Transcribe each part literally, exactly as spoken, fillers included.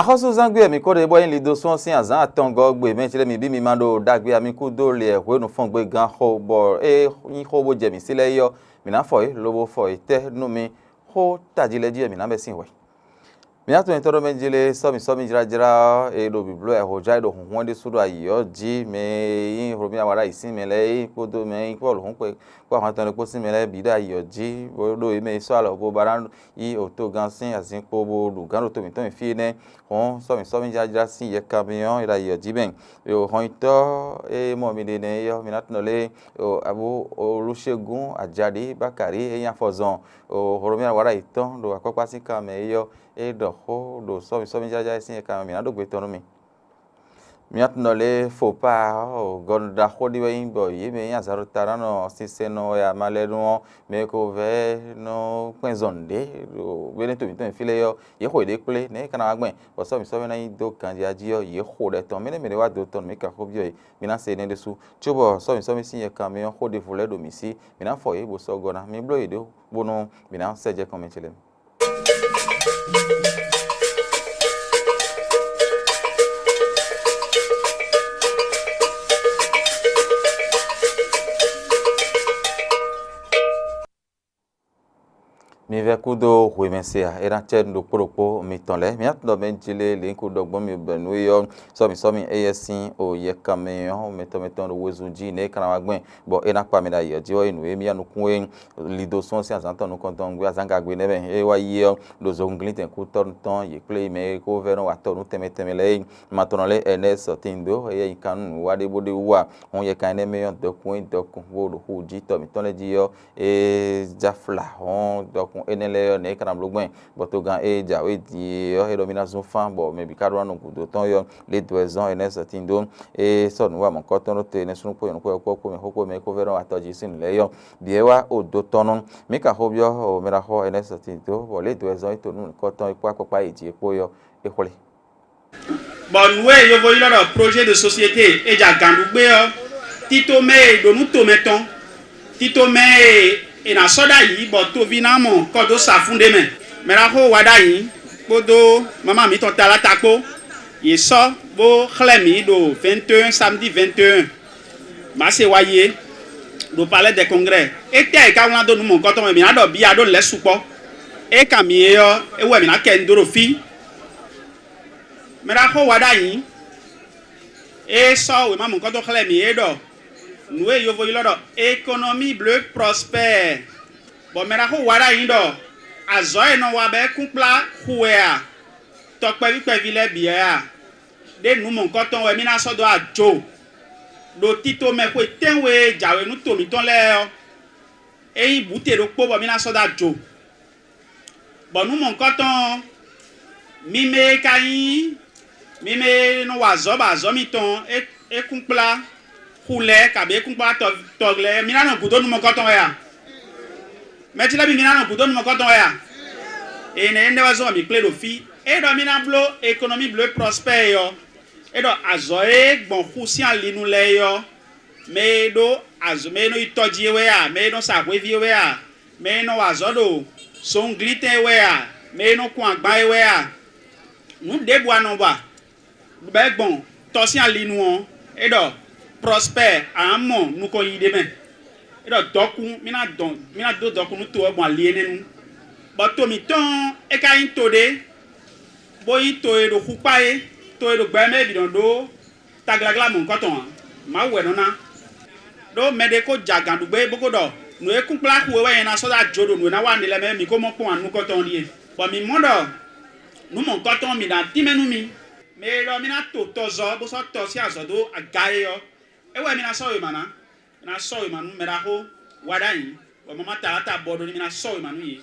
Xɔ́súzángbe wɛ mǐ ko ɖe bɔ é nyí Lidosún ɔ́ sín azǎn atɔngɔ́ gbe mɛ clé mǐ bí mi ma ɖo ɖagbe ami kúdó lě wěnufɔ́ngbe gán xo, bɔ é nyí xó bó jɛ mǐ sí lɛ́ɛ é ɔ́, mǐ ná fɔ yě lobo fɔ yě tɛ́ nú mi. Xó tají lɛ́ɛ jí wɛ mǐ ná bɛ́ sín hwɛ. Mǐ ná tunwun nyitɔ́ ɖó mɛ jí lé sɔ́ mǐ sɔ́ mí jlájlá ɔ́, è ɖo bǐbló wɛ hǒjá e ɖo hǔnhún ɔ́ ɖésú ɖo ayǐ ɔ́ jí, mɛ e nyí Hlomia wa ɖ'ayǐ sín mɛ lɛ́ɛ é kpódó mɛ e nyí Pɔ́lu hǔnkpɛ kpó ahwan tɔn ɖé kpó sín mɛ lɛ́ɛ bǐ ɖo ayǐ ɔ́ jí, bó ɖó yě mɛ e sɔ́ alɔ bó ba ná yi otogan sín azinkpo bó ɖu gǎn ɖo to mǐtɔn mɛ fí énɛ́. Hɔn sɔ́ mǐ sɔ́ mí jlájlá sín yɛkanbyɔ́ e ɖo ayǐ ɔ́ jí mɛ. Hɔnyitɔ́ e mɔ mi ɖe nɛ́ é ɔ́, mi ná tunɔ lé abú Olúṣegún Ajaɖi Bákàrí e nyí afɔzɔn Hlomia wa ɖ'ayǐ tɔn ɖo akɔ́kpá sín kan mɛ é ɔ́, é ɖɔ xó ɖo sɔ́ mǐ sɔ́ mí jlájlá sín yɛkanbyɔ́ mɛ. Mǐ ná ɖó gbe tɔn nú mi. Mǐ ná tunɔ lé fo pá ɔ́, gɔnu ɖaxó ɖé wɛ nyí bɔ yě mɛ e nyí azǎn ɖo ta ná nɔ sinsɛn nɔ wɛ ama lɛ́ɛ nu ɔ́, mɛ e ko vɛ́ nɔ kpɛn zɔn nǔɖé ɖo gbéɖé to mǐtɔn mɛ fí lɛ́ɛ ɔ́, yě xo yěɖée kplé nɛ̌ é ka ná wá gbɛn, bɔ sɔ́ mǐ sɔ́ mí ná nyi dó ganjá jí ɔ́, yě xo ɖɛ tɔn. Mɛɖé mɛɖé wá do tɔn nú mǐ kan xó byɔ́ yě, mi ná se énɛ́ ɖésú. Cóbɔ sɔ́ mǐ sɔ́ mí sín yɛ kanmɛ ɔ́ xó ɖěvo lɛ́ɛ ɖo mǐ sí, mǐ ná fɔ yě bó sɔ́ gɔ́ ná. Mi bló yěɖée bónú mǐ ná sɛ́ jɛ kɔn mɛ ce lɛ́ɛ mɛ. Mi vɛ́ kúdó hwemɛ se a? É ná cɛ nǔ ɖokpó ɖokpó mitɔn lɛ́ɛ. Mi ná tunɔ mɛ jí lé lě ko ɖɔ gbɔn mi bɛ̌ nú é ɔ́, sɔ́mi sɔ́mi éyɛ́ sín o yɛkanmɛ ɔ́ mɛtɔn mɛtɔn ɖo wezun jí nɛ̌ é ka ná wá gbɛn, bɔ é ná kpa mi ɖo ayǐ ɔ́ jí ɔ́, é nǔ e mì ya nukún e Lido sún ɔ́ sín azǎn tɔn nukɔntɔn gbe azǎngagbe nɛ́ mɛ é wá yi ɔ́, ɖo zohúnglíntɛn kútɔ́ tɔn yě kplé mɛ e ko vɛ́ nɔ wa tɔ́ nú tɛnmɛ tɛnmɛ lɛ́ɛ é. Ma tɔn lɛ́ɛ Ernest Tindo, éyɛ́ nyí kan nú nǔwiwa ɖé bó ɖ'é wú a, hɔn yɛ kan énɛ́ mɛ ɔ́, dɔkun e dɔkun bó ɖo xu jí tɔ mǐtɔn lɛ́ɛ jí ɔ́, é já fla hɔn dɔkun énɛ́ lɛ́ɛ ɔ́, nɛ̌ é ka ná bló gbɛn, bɔ togán e jǎwe din é ɔ́, é ɖɔ mì ná zún fán, bɔ mɛ bǐ ka ɖó ná nɔ gǔdo tɔn yɔ. Lě dó wɛ zɔ́n Ernest Tindo, é sɔ́ nǔ wa mɔ̌kɔ́tɔn ɖó te nɛ́ súnnu kpó nyɔ̌nu kpó yɔ̌kpɔ́ kpó mɛ xó kpó mɛ é kó vɛ́ nɔ wa tɔjí sín nǔ lɛ́ɛ yɔ. Bǐ é wá o dó tɔn nú. Mǐ ka xó byɔ́ o mɛ ɖaxó Ernest Tindo, bɔ lě dó wɛ zɔ́n é to nú nǔkɔ́tɔn é kpó akpakpá e jí é kpó yɔ é xwlé. Bɔ nǔ e yovo ylɔ́ ɖɔ projet de société e jɛ agǎn ɖu gbé ɔ́, tito mɛ e ɖo nú tomɛ tɔn, tito mɛ e è nǎ sɔ́ ɖ'ayǐ bɔ toví ná mɔ kɔ dó sa fún ɖé mɛ. Mɛ ɖaxó wa ɖ'ayǐ kpódó mamá mǐtɔn Talata kpó, yě sɔ́ bó xlɛ́ mǐ ɖo vingt et un, samedi vingt et un mars e wá yi é, ɖo Palais des Congrès. Étɛ́ è ka wlán dó nǔ mɔ̌hunkɔtɔn mɛ? Mǐ ná ɖɔ bia ɖó lɛ̌ sukpɔ́. É kan mǐ é ɔ́, é wú wɛ mǐ ná kɛ nu dó ɖo fí. Mɛ ɖaxó wa ɖ'ayǐ, é sɔ́ wěma mɔ̌hunkɔtɔn xlɛ́ mǐ é ɖɔ nǔ e yovo ylɔ́ ɖɔ économie bleue prospère, bɔ mɛ ɖaxó wa ɖ'ayǐ ɖɔ azɔ̌ e nɔ wa bɔ é kún kplá xu wɛ a, tɔkpɛví kpɛví lɛ́ɛ bǐ wɛ a, ɖé nǔ mɔ̌hunkɔtɔn wɛ mì ná sɔ́ dó ajo ɖo tito mɛ xwe tɛ́nwe e jǎwe nú to mǐtɔn lɛ́ɛ ɔ́, é nyí bǔte ɖokpó bɔ mì ná sɔ́ dó ajo. Bɔ nǔ mɔ̌hunkɔtɔn ɔ́, mi mɛ e ka nyí mi mɛ e nɔ wa azɔ̌ bɔ azɔ̌ mitɔn é kún kplá xu lɛ́ɛ, kabǐ é kún kplá tɔ lɛ́ɛ, mi ná nɔ gǔdo nú mɔ̌hunkɔtɔn wɛ a? Mɛ ce lɛ́ɛ bǐ mi ná nɔ gǔdo nú mɔ̌hunkɔtɔn wɛ a? Énɛ́ énɛ́ wɛ zɔ́n mǐ kplé ɖo fí. É ɖɔ mì ná bló économie bleue prospère é ɔ́, é ɖɔ azɔ̌ e gbɔn xu sín ali nu lɛ́ɛ é ɔ́, mɛ e ɖó azɔ̌, mɛ e nɔ yi tɔ jí é wɛ a, mɛ e nɔ sa hweví é wɛ a, mɛ e nɔ wa azɔ̌ ɖo sowunglítɛn é wɛ a, mɛ e nɔ kun agban é wɛ a, nǔ ɖěbǔ a nɔ wa bɔ é gbɔn tɔ sín ali nu ɔ́, é ɖɔ Prospɛ́ɛ, a nǎ mɔ nukɔn yiyi ɖé mɛ. É ɖɔ dɔkun, mì ná dɔn, mì ná dó dɔkun nú to ɔ́ gbɔn ali énɛ́ nu. Bɔ to mǐtɔn ɔ́, é ka nyí to ɖé, bó nyí to e ɖo xukpá é, to e ɖo gbɛ mɛ é bǐ nɔ ɖó tagláglá mɔ̌hunkɔtɔn ǎ. Mawu wɛ nɔ ná. Ɖó mɛɖé ko jɛ agǎn ɖu gbé bó ko ɖɔ nǔ e kún kplá xu é wɛ nyɛ ná sɔ́ dó ajo ɖo nǔ e ná wa nǔ lɛ́ɛ mɛ, mǐ ko mɔ kpɔ́n ǎ nukɔntɔn ɔ́ ɖíe. Bɔ mǐ mɔ ɖɔ nǔ mɔ̌hunkɔtɔn mǐ ná tínmɛ nú mi. Mɛ e ɖɔ mì ná to tɔ zɔ bó sɔ́ tɔ sín azɔ̌ dó aga é ɔ́, é wɛ mi ná sɔ́ wěma ná. Mi ná sɔ́ wěma nú mɛ ɖaxó wa ɖ'ayǐ, bɔ mama ta ɔ́ ta bɔ ɖó nú mi ná sɔ́ wěma nú yě.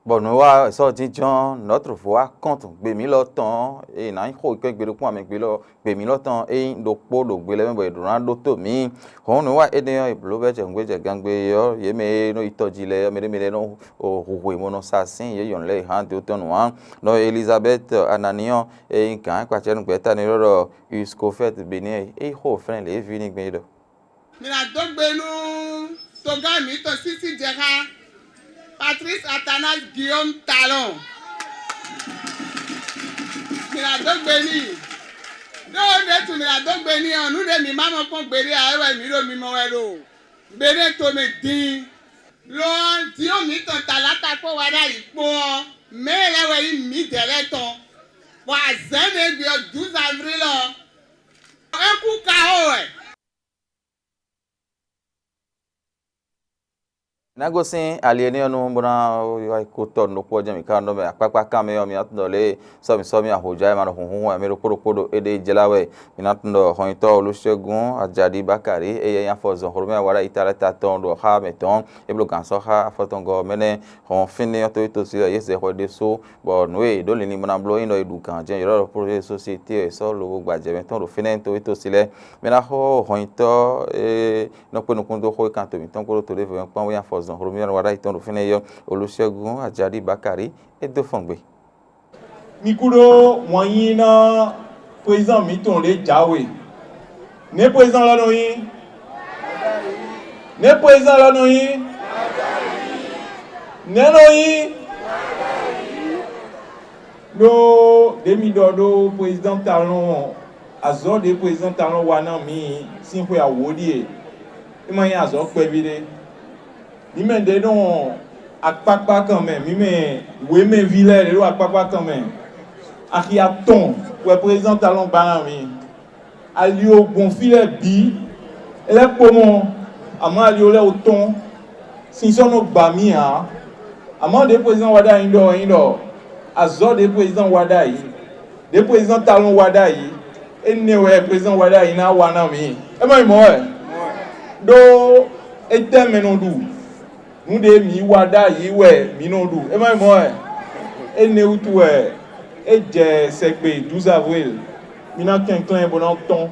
Bɔ nǔ e wá sɔ́ jínjɔ́n nɔ́tru vo wá kɔ́ntu gbemǐlɔ tɔn ɔ́, e nǎ nyí xó kpɛ́ gbe ɖokpó amɛ gbe lɔ gbemǐlɔ tɔn e nyí ɖokpó ɖo gbe lɛ́ɛ mɛ bɔ è ɖǒ ná ɖótó mǐ. Hɔn nǔ e wá énɛ́ ɔ́, è blǒ bɛ́ jɛ nǔgbé jɛ gangbé ɔ́, yě mɛ e nɔ yi tɔjí lɛ́ɛ ɔ́, mɛɖé mɛɖé nɔ hu hwenu bó nɔ sa sín yě nyɔ̌nu lɛ́ɛ e hǎn dó tɔn nǔ ǎ. Nɔ Elizabɛ́ti Anani ɔ́, e nyí gǎn kpacɛ́núgbɛ́ta énɛ́ lɔ ɖɔ Episkofɛ́ti Benɛ́ɛ é, é yi xó fɛ́nɛ lě e ví n'i gbɛn é ɖɔ. Mi ná dó gbe nú togán mǐtɔn sísí jɛ xá Patrice Athanase Guillaume Talon. Dó gbe n'i. Ɖó ɖě tun mǐ ná dó gbe n'i ɔ́, nǔ ɖé mǐ ma nɔ kpɔ́n gbeɖé ǎ é wɛ mǐ ɖo mimɔ wɛ ɖo Benɛ́ɛ tomɛ din. Lo ɔ́, Diɔ́n mǐtɔn Talata kpó Waɖayi kpó ɔ́, mɛ̌ lɛ́ɛ wɛ nyí mǐdɛɛ lɛ́ɛ tɔn, bɔ azǎn e gbe ɔ́, douze avril ɔ́, é kú Kawo wɛ. Ná gosín ali énɛ́ ɔ́ nu bó ná wá yi kú tɔ́ nǔɖokpó ɔ́ jɛ́n mǐ ká nɔ ɖɔ mɛ akpákpá kan mɛ ɔ́, mǐ ná tunwun ɖɔ lě e sɔ́mǐ sɔ́mǐ ahǒjá e ma ɖo hǔnhún wɛ mɛ ɖokpó ɖokpó ɖo éɖée jlá wɛ. Mǐ ná tunwun ɖɔ hɔnyitɔ́ Olúṣɛ́gún Ajaɖi Bákàrí e yɛ nyí afɔzɔn Xolomɛ Awaɖayi Talata tɔn ɖo xá mɛtɔn é bló gǎn sɔ́ xá afɔtɔngɔ́ ɔ́ mɛ nɛ́ hɔn fínɛ́ ɔ́ tóyítosi ɔ́ yě zɛ xwɛ ɖésú, bɔ nǔ e è ɖǒ linlin bó ná bló é nyí ɖɔ è ɖu gǎn jɛ́n è ɖɔ ɖɔ projet de société wɛ sɔ́ lobo gba jɛ mɛtɔn ɖo fínɛ́ tóyítosi lɛ́ɛ. Mɛ ná xo hɔnyitɔ́ e nɔ kpé nukún dó xó e kan to mǐtɔn kpódó to ɖěvo mɛ kpɔ́n wɛ nyí afɔzɔn Xolomɛ Awaɖayi tɔn ɖo fínɛ́ é ɔ́, Olúṣɛ́gún Ajaɖi Bákàrí é dó fɔn gbe. Mi kúdó wǎnyíná xwezán mǐtɔn ɖě jǎwe. Nɛ̌ xwezán lɔ nɔ nyí? Nɛ̌ xwezán lɔ nɔ nyí? Nɛ̌ nɔ nyí? Ɖó ɖě mi ɖɔ ɖó xwezán Talɔn ɔ́, azɔ̌ ɖě xwezán Talɔn wa ná mǐ sín xwe awǒ ɖíe; é ma nyí azɔ̌ kpɛví ɖé. Mǐ mɛ ɖě nɔ akpákpá kan mɛ, mǐ mɛ wěmɛví lɛ́ɛ ɖě ɖo akpákpá kan mɛ. Axi atɔn wɛ prezidán Talɔn ba ná mǐ. Ali ɔ́ gbɔn fí lɛ́ɛ bǐ, é lɛ́ kpo mɔ, amɔ̌ ali ɔ́ lɛ́ɛ wǒ tɔ́n. Sin sɔ́ nɔ gba mǐ ǎ. Amɔ̌ ɖě prezidán wa ɖ'ayǐ ɖɔ wɛ nyí ɖɔ azɔ̌ ɖě prezidán wa ɖ'ayǐ, ɖě prezidán Talɔn wa ɖ'ayǐ, énɛ́ wɛ prezidán wa ɖ'ayǐ ná wa ná mǐ. É ma nyí mɔ̌ wɛ? Ɖó étɛ́ mɛ nɔ ɖu? Nǔ ɖě mǐ wa ɖ'ayǐ wɛ mǐ nɔ ɖu, é ma nyí mɔ̌ wɛ? Énɛ́ wútu wɛ é jɛ sɛgbe douze avril, mǐ ná kɛnklɛ́n bó ná tɔ́n.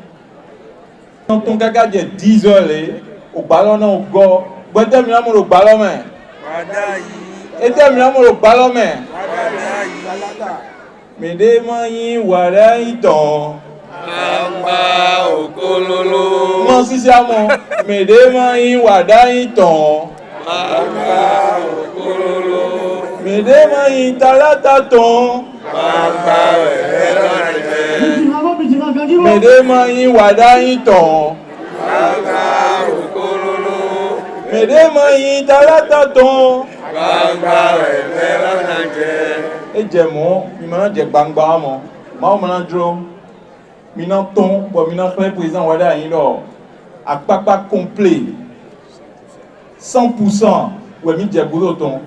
Nɔ tɔn káká jɛ dix heures lě, ogbǎlɔ́ ná gɔ́. Gbɛtɛ́ mǐ ná mɔ ɖo gbǎlɔ́ mɛ? Étɛ́ mǐ ná mɔ ɖo gbǎlɔ́ mɛ? Mǐɖée ma nyí wǎɖáyi tɔn. Gbangba okololo. Má sísí amɔ. Mǐɖée ma nyí wǎɖáyi tɔn. Gbangba okololo. Mǐɖée ma nyí taláta tɔn. Gbangba wɛ é nɔ jɛ. Mǐɖée ma nyí wǎɖáyi tɔn. Gbangba okololo. Mǐɖée ma nyí taláta tɔn. Gbangba wɛ é nɔ jɛ. É jɛ mɔ̌, mi ma ná jɛ gbangba ɔ́ mɔ. Mawu ma ná jló. Mi ná tɔ́n bɔ mi ná xlɛ́ prezidán wa ɖ'ayǐ ɖɔ akpákpá kɔnplé cent pour cent wɛ mǐ jɛ gǔdo tɔn.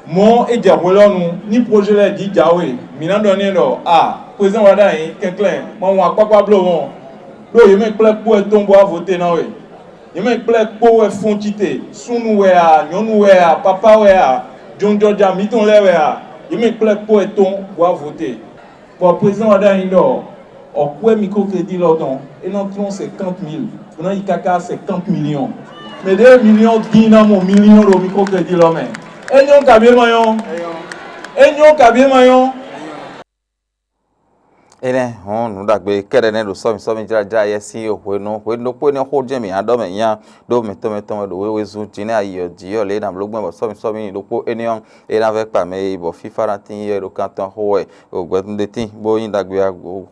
Mɔ̌ é jɛ hwelɔ́nu ní projet lɛ́ɛ jǐ jǎwe, mǐ ná ɖɔ n'i ɖɔ a prezidán wa ɖ'ayǐ kɛnklɛ́n ma wɔn akpákpá bló mɔ̌, ɖó yě mɛ kplɛ́ kpó wɛ tɔ́n bó wá voté ná we. Yě mɛ kplɛ́ kpó wɛ fɔ́n cíte, súnnu wɛ a, nyɔ̌nu wɛ a, papá wɛ a, jɔnjɔja mǐtɔn lɛ́ɛ wɛ a, yě mɛ kplɛ́ kpó wɛ tɔ́n bó wá voté. Bɔ prezidán wa ɖ'ayǐ ɖɔ ɔ̌kwɛ́ microcrédit lɔ tɔn é nɔ tlɔ́n cinquante mille bó ná yi káká cinquante millions. Mɛ ɖě million dín ná mɔ million ɖo microcrédit lɔ mɛ. É nyɔ́ kabí é ma nyɔ́? É nyɔ́ kabí é ma nyɔ́? Énɛ́ hɔn nǔ ɖagbe kɛ́ɖɛ́ nɛ́ ɖo sɔ́mi sɔ́mi jlájlá yɛ sín hwenu hwenu ɖokpó énɛ́ xó jɛ́n mǐ ná ɖɔ mɛ nya ɖó mǐtɔn mǐtɔn wɛ ɖo wéwezun jí nɛ́ ayi ɔ́ jí ɔ́ lě e nǎ bló gbɛn bɔ sɔ́mi sɔ́mi ɖokpó énɛ́ ɔ́ é ná vɛ́ kpa mɛ e bɔ fífá ná tín yɛ ɖo kan tɔn xo wɛ. Gbɛtún ɖé tín bó nyí ɖagbe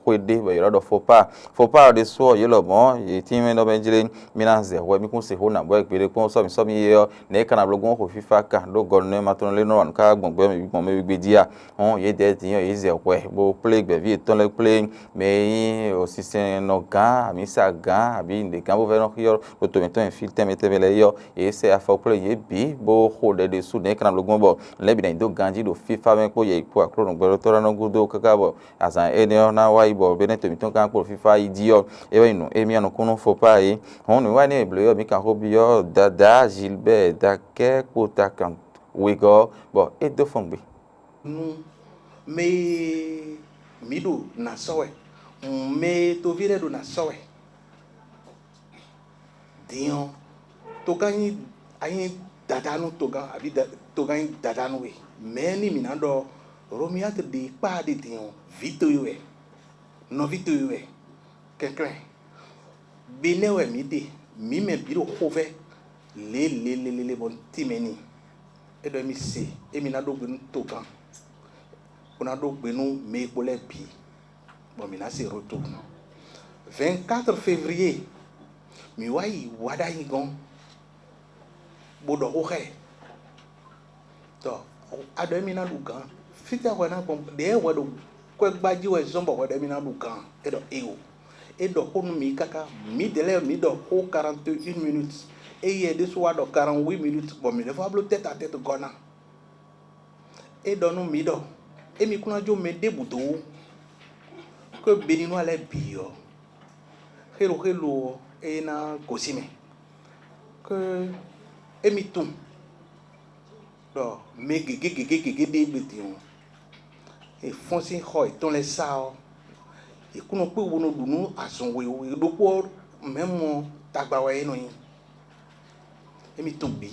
xwé ɖé bɔ yě ɖɔ ɖɔ fopá. Fopá ɔ́ ɖésú ɔ́, yě lɔmɔ̌ yě tín mɛ nɔ mɛ jlé mí ná zɛ hwɛ mí kún se xó nǎ bɔ é gbeɖé kpɔ́n sɔ́mi sɔ́mi é ɔ́, nɛ̌ é ka ná bló gbɔn xo fífá ka ɖó gɔnunɔ ma tɔn lé nɔ wa nǔ ká gbɔn gbɛ mɛ bǐ gbɔn mɛ wegbe jí a? Hɔn yědɛɛ din ɔ́, yě zɛ hwɛ bó kplé gbɛ̌ví yětɔn lɛ́ɛ kplé mɛ e nyí sinsɛnnɔ gǎn, amǐsa gǎn, abǐ nǔɖé gǎn bó vɛ́ nɔ xyɔ́ ɖo to mǐtɔn e fí tɛnmɛ tɛnmɛ lɛ́ɛ é ɔ́, yě sɛ afɔ kplé yě bǐ bó xo ɖɛ ɖésú nɛ̌ é ka ná bló gbɔn bɔ nǔ lɛ́ɛ bǐ ná nyi dó ganjí ɖo fífá mɛ kpó yɛ̌yi kpó Aklúnɔ gbɛɖótɔ́ ná nɔ gúdo káká bɔ azǎn énɛ́ ɔ́ ná wá yi bɔ Benɛ́to mǐtɔn ka kpó ɖo fífá yi jí ɔ́, é wɛ nyí nǔ émí anukúnnú fopá é. Hɔn nǔwiwa énɛ́ e blǒ é ɔ́, mǐ kan xó byɔ́ Dadá Gilbert Dakɛ́ kpota kan wegɔ́ ɔ́, bɔ é dó fɔn gbe. Nú mɛ e mǐ ɖo nǎ sɔ́ wɛ, mɛ e toví lɛ́ɛ ɖo nǎ sɔ́ wɛ. Din ɔ́, togán nyí a nyí dadá nú togán abǐ togán nyí dadá nú we. Mɛ̌ ní mǐ ná ɖɔ Romiyáti ɖe kpá ɖe din ɔ́, vǐ towe wɛ, nɔví towe wɛ, kɛnklɛ́n. Benɛ́ wɛ mǐ ɖe, mǐ mɛ bǐ ɖo xovɛ́ lě lě lě lě bɔ un tínmɛ n'i. É ɖɔ émí se, émí ná ɖó gbe nú togán, bó ná ɖó gbe nú mɛ e kpo lɛ́ɛ bǐ. Bɔ mǐ ná se retour. Vingt-quatre février, mǐ wá yi Wadagni gɔ́n, bó ɖɔ xó xá ɛ. Tɔ, a ɖɔ émí ná ɖu gǎn. Fítɛ́ hwɛ ná gbɔn? Ɖěe hwɛ ɖo kwɛ́gbá jí wɛ zɔ́n bɔ hwɛ ɖɔ émí ná ɖu gǎn? É ɖɔ éeǒ. É ɖɔ xó nú mǐ káká, mǐdɛɛ lɛ́ɛ mǐ ɖɔ xó quarante et une minutes. Éyɛ́ ɖésú wá ɖɔ quarante-huit minutes, bɔ mǐ lɛ́ vɔ́ bló tête à tête gɔ́ ná. É ɖɔ nú mǐ ɖɔ émí kún ná jó mɛ ɖěbǔ dó wú. Xwé Beninúa lɛ́ɛ bǐ ɔ́, xélo xélo ɔ́, é ná gosín mɛ. Xwé émí tunwun ɖɔ mɛ gěgé gěgé gěgé ɖé gbe din ɔ́, è fɔ́n sín xɔ yětɔn lɛ́ɛ sá ɔ́, yě kún nɔ kpé wo nɔ ɖu nú azɔn wěwé ɖokpó ɔ́, mɛ̌ mɔ tagba wɛ é nɔ nyí. Émí tunwun bǐ.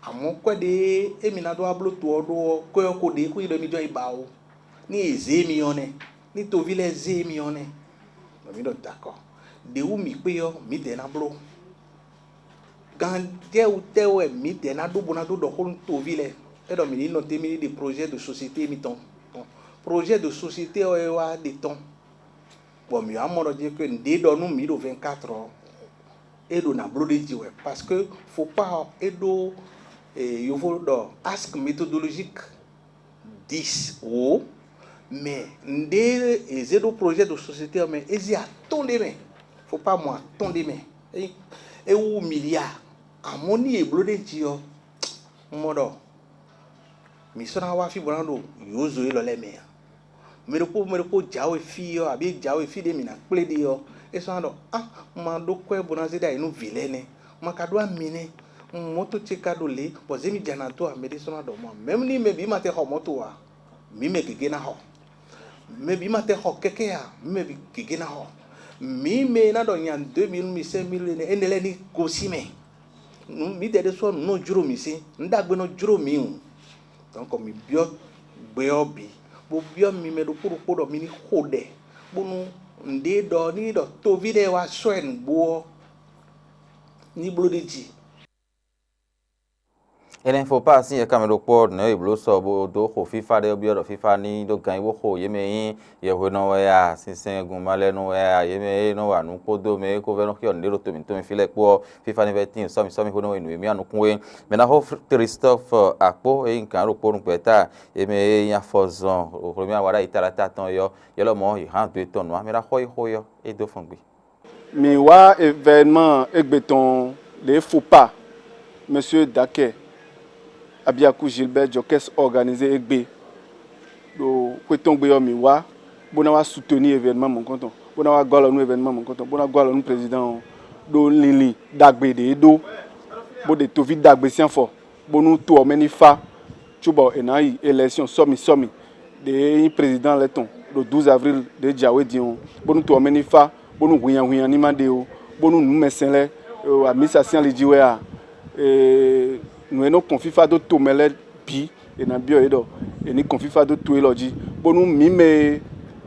Amɔ̌ kwɛ́ ɖé émí ná dó wá bló to ɔ́ ɖó ɔ́, kwɛ́ ɔ́ ko ɖě xwé ɖɔ émí jɔ yi ba ó. Ní è zě émí ɔ́ nɛ́, ní toví lɛ́ɛ zé émí ɔ́ nɛ́, bɔ mǐ ɖɔ dakɔ. Ɖě wú mǐ kpé ɔ́, mǐdɛɛ ná bló. Gandɛ́ wú tɛ́ wɛ mǐdɛɛ ná ɖó bó ná dó ɖɔ xó nú toví lɛ́ɛ? É ɖɔ mǐ ní nɔ te mì ní ɖe projet de société émítɔn. Bon, projet de société ɔ́ é wá ɖe tɔn, bɔ mǐ wá mɔ ɖɔ jɛ kpé nǔɖé ɖɔ nú mǐ ɖo vingt-quatre ɔ́, é ɖo nǎ bló ɖ'é jí wɛ, parce que faut pas é ɖó, eh, yovo ɖɔ ask méthodologique dix wǒ, mais nǔɖé è zě ɖó projet de société ɔ́ mɛ, é zé atɔ́n ɖé mɛ, faut pas mɔ atɔ́n ɖé mɛ. É, é wú milliard, amɔ̌ ní è bló ɖ'é jí ɔ́, un mɔ ɖɔ mǐ sɔ́ ná wá fí bó ná ɖo yǒzo élɔ́ lɛ́ɛ mɛ ǎ. Mɛ ɖokpó mɛ ɖokpó jǎwe fí ɔ́, abǐ jǎwe fí ɖé mǐ ná kplé ɖe ɔ́, é sɔ́ ná ɖɔ: "Á, un ma ɖó kwɛ́ bó ná zé ɖ'ayǐ nú vǐ lɛ́ɛ nɛ́, un ma ka ɖó ami nɛ́, un mɔ̌to ce ka ɖo lě, bɔ zě mi jɛ ana dó ǎ." Mɛ ɖé sɔ́ ná ɖɔ mɔ̌ ǎ. Mɛ̌ ní mɛ bǐ ma tɛ xɔ mɔ̌to ǎ? Mǐ mɛ gěgé ná xɔ. Mɛ bǐ ma tɛ xɔ kɛ́kɛ́ ǎ, mǐ mɛ bǐ gěgé ná xɔ. Mǐ mɛ e ná ɖɔ nya deux mille nú mi cinq mille énɛ́, énɛ́ lɛ́ɛ ní gosín mɛ. Nǔ mǐdɛɛ ɖésú ɔ́, nǔ nɔ jló mǐ sín, nǔ ɖagbe nɔ jló mǐ wǔ. Donc mǐ byɔ́ gbe ɔ́ bǐ, bó byɔ́ mi mɛ ɖokpó ɖokpó ɖɔ mi ní xo ɖɛ, bónú nǔɖé ɖɔ ní ɖɔ toví lɛ́ɛ wá sɔ́ ɛ nǔgbó ɔ́, ní bló ɖ'é jí. Énɛ́ fo pá sín yɛkanmɛ ɖokpó ɔ́, nɛ̌ è blǒ sɔ bó dó xo fífá ɖé ɔ́ byɔ́ ɖɔ fífá ní ɖó gan yi bó xo yě mɛ e nyí yɛhwenɔ wɛ a, sinsɛngun ma lɛ́ɛ nú wɛ a, yě mɛ e nɔ wa nǔ kpódó mɛ e ko vɛ́ nɔ xyɔ́ nǔɖé ɖo to mǐtɔn mɛ fí lɛ́ɛ kpó ɔ́, fífá ní vɛ́ tíin sɔ́mi sɔ́mi xó nú we nǔ e mì wá nukún é. Mɛ ná xó Christophe Akpó e nyí gǎn ɖokpó nú gbɛ̌ta, yě mɛ e nyí afɔzɔn hwlɛ̌mɛ awa ɖ'ayǐ taɖata tɔn é ɔ́, yě lɔmɔ̌ yě hán do etɔn nǔ ǎ. Mɛ ná xɔ yi xó é ɔ́, é dó fɔn gbe. Mǐ wá événement égbé tɔn ɖě fo pa Monsieur Dakɛ Abiaku Gilbert Jɔkɛ́s organizé égbé ɖo xwé tɔn gbe ɔ́, mǐ wá bó ná wá soutenir événement mɔ̌hunkɔtɔn, bó ná wá gɔ́ alɔ nú événement mɔ̌hunkɔtɔn, bó ná gɔ́ alɔ nú président ɔ́ ɖo linlin ɖagbe ɖě é ɖó, bó ɖe toví ɖagbe sín afɔ, bónú to ɔ́ mɛ ní fá, cóbɔ è nǎ yi élection sɔ́mi sɔ́mi ɖě nyí président lɛ́ɛ tɔn ɖo douze avril ɖě jǎwe din ɔ́, bónú to ɔ́ mɛ ní fá, bónú hwinnyahwinnya ní ma ɖe ó, bónú nǔmɛsɛn lɛ́ɛ, amisasín ali jí wɛ a, nǔ e nɔ kɔn fífá dó tomɛ lɛ́ɛ bǐ, è nǎ byɔ́ yě ɖɔ è ní kɔn fífá dó to élɔ́ jí, bónú mǐ mɛ e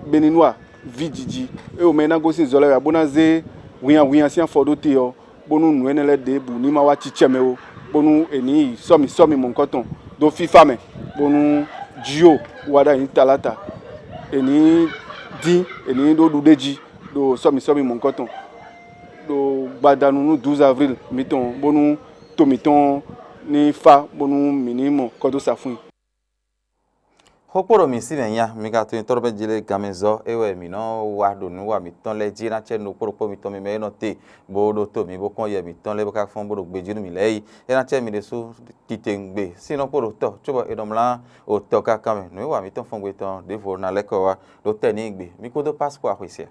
Beninúa ví jiji, é wǒ mɛ e ná gosín zɔ lɛ́ɛ wɛ ǎ, bó ná zé hwinnyahwinnya sín afɔ ɖó te ɔ́, bónú nǔ énɛ́ lɛ́ɛ ɖěbǔ ní ma wá cícɛ mɛ ó, bónú è nǐ yi sɔ́mi sɔ́mi mɔ̌hunkɔtɔn dó fífá mɛ, bónú Jio wá ɖ'ayǐ talata è nǐ dín, è nǐ ɖó ɖuɖéjí ɖo sɔ́mi sɔ́mi mɔ̌hunkɔtɔn ɖo gbadanu nú douze avril mǐtɔn, bónú to mǐtɔn ní fá, bónú mǐ ní mɔ kɔ́ dó sa fún i. Xó kpo ɖo mǐ sí mɛ nya, mi ka tunwun tɔ́ ɖo mɛ jí lé ganmɛzɔ́ é wɛ mǐ nɔ wa ɖo nǔ wa mǐtɔn lɛ́ɛ jí, é ná cɛ nú ɖokpó ɖokpó mitɔn mi mɛ e nɔ te, bó ɖótó mǐ, bó kpɔ́n yɛ mǐtɔn lɛ́ɛ, bó ka fɔ́n bó ɖo gbejí nú mǐ lɛ́ɛ yi. É ná cɛ mǐ ɖésú titewungbe, sín nɔ kpo ɖo tɔ́, cóbɔ è nɔ mlá otɔ́ káká mɛ. Nǔ e wa mǐtɔn fɔ́n gbe tɔn ɖěvo ná lɛ́ kɔ wá ɖo tɛ́ n'i gbe. Mi kpódó pásipɔ́ axwe se a?